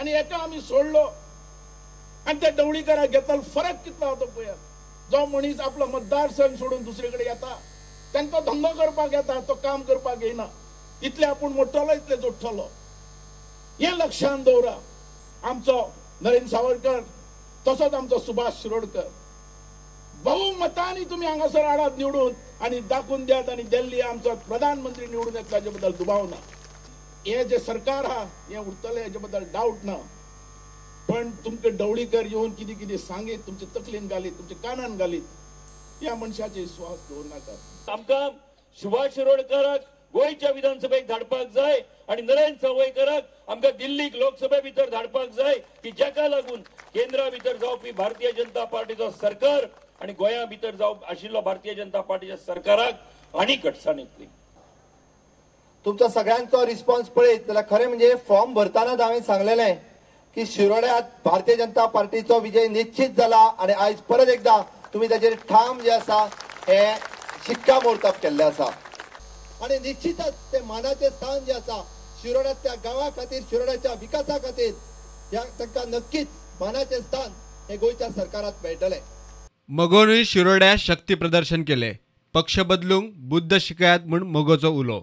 आनी हेका आमी सोडलो आनी त्या ढवळीकराक घेतलो. फरक कितलो तो पळयात. जो मनीस आपलो मतदारसंघ सोडून दुसरे कडेन येता तांकां धंदो करपाक येता, तो काम करपाक येना. इतले आपूण मोडटलो, इतले जोडटलो, हें लक्षांत दवरा. आमचो नरेंद्र सावरकर तसोच आमचो सुभाष शिरोडकर बहुमतांनी तुमी हांगासर हाडात निवडून आनी दाखोवन दियात आनी दिल्ली आमचो प्रधानमंत्री निवडून येतलो हाजे बद्दल दुबाव ना. हे जे सरकार आहा हें उरतलें हेजे बद्दल डावट ना. पण तुमकां ढवळीकर येवन कितें कितें सांगीत, तुमचे तकलेन घालीत, तुमच्या कानान घालीत, ह्या मनशाचे विश्वास दवरनाकात. आमकां सुभाष शिरोडकराक गोंयच्या विधानसभेक धाडपाक जाय आनी नरेंद्र सावयकराक आमकां दिल्लीक लोकसभे भितर धाडपाक जाय की जाका लागून केंद्रा भितर जावपी भारतीय जनता पार्टीचो सरकार आनी गोंया भितर जावप आशिल्लो भारतीय जनता पार्टीच्या सरकाराक आनी घटसाण येतली. तुमचा सगळ्यांचो रिस्पॉन्स पळयत जाल्यार खरें म्हणजे फॉर्म भरतानाच हांवें सांगलेलें की शिरोड्यात भारतीय जनता पार्टीचो विजय निश्चित जाला आनी आयज परत एकदा तुमी ताचेर ठाम जे आसा हे शिक्कामोर्तब केल्ले आसा आनी निश्चितच ते मानाचे स्थान जे आसा शिरोड्यात त्या गांवा खातीर, शिरोड्याच्या विकासा खातीर ह्या तांकां नक्कीच मानाचे स्थान हे गोंयच्या सरकारात मेळटलें. मगोनूय शिरोड्या शक्ती प्रदर्शन केले. पक्ष बदलूंक बुद्ध शिकायत म्हूण मगोचो उलो.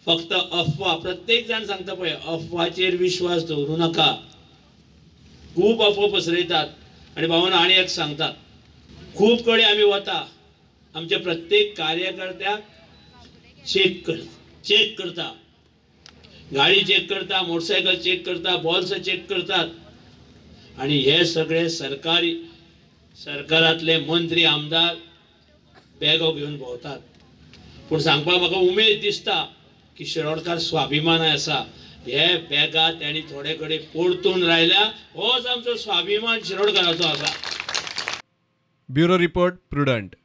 फक्त अफवा, प्रत्येक जाण सांगता पळय, अफवाचेर विश्वास दवरूं नाका. खूब अफवा पसरयतात आनी भावना आनी एक सांगतात, खूब कडेन आमी वता, आमच्या प्रत्येक कार्यकर्त्याक चेक करता, गाडी चेक करता, मोटरसायकल चेक करता, बॉल्स चेक करतात. आनी हे सगळे सरकारी सरकारांतले मंत्री आमदार बॅगो घेवन भोंवतात. पूण सांगपाक म्हाका उमेद दिसता की शिरोडकार स्वाभिमान आसा. हे बॅगा तांणी थोडे कडेन परतून रायल्या, होच आमचो स्वाभिमान शिरोडकाराचो आसा. Bureau report, Prudent.